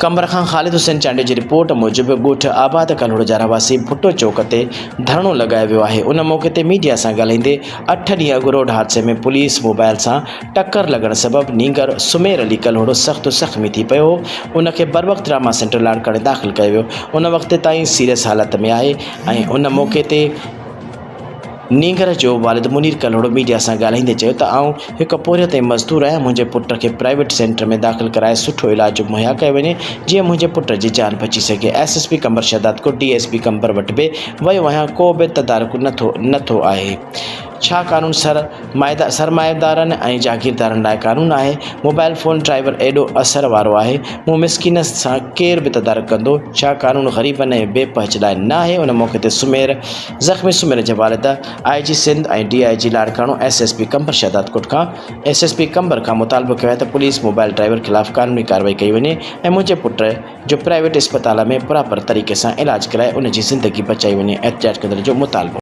قمبر کان خالد حسين چانڊيو جي رپورٽ موجب ڳوٺ آباد ڪلهوڙو جا رهواسي ڀٽو چوڪ تي ڌرڻو لڳايو ويو آهي ان موقعي تي ميڊيا سان ڳالهائيندي اٺ ڏينهن اڳ روڊ حادثي ۾ پوليس موبائل سان ٽڪر لڳڻ سبب نينگر سمير علي ڪلهوڙو سخت زخمي ٿي پيو هو ان کي بروقت ٽراما سينٽر لاڙڪاڻي داخل ڪيو ويو ان وقت تائين سيريس حالت ۾ آهي ۽ ان موقعي تي نينگر جو والد منير ڪلهوڙو ميڊيا سان ڳالهائيندي چيو ته آئون هڪ پورهيت ۽ مزدور آهيان منهنجي پٽ کي پرائيويٽ سينٽر ۾ داخل ڪرائي سٺو علاج مهيا ڪيو وڃي جيئن منهنجي پٽ جي جان بچي سگهي S S P Qambar Shahdadkot D S P Qambar وٽ به ويو آهيان ڪو به تدارڪ نٿو نٿو آهي ڇا قانون سر سرمائيدارن ۽ جاگيردارن لاء قانون آهي موبائل فون ڊرائيور ايڏو اثر وارو آهي مون مسڪين سان ڪير به تدارڪ ڪندو ڇا قانون غريبن ۽ بي پهچ لاء نه آهي ان موقعي تي سمير زخمي سمير جي والد آء جي Sindh ۽ D I G Larkana S S P Qambar Shahdadkot کان ايس ايس پي قمبر کان مطالبو ڪيو آهي ته پوليس موبائل ڊرائيور خلاف قانوني ڪارروائي ڪئي وڃي ۽ منهنجي پٽ جو پرائيويٽ اسپتال ۾ پراپر طريقي سان علاج ڪرائي ان جي زندگي بچائي وڃي احتجاج ڪندڙ جو مطالبو.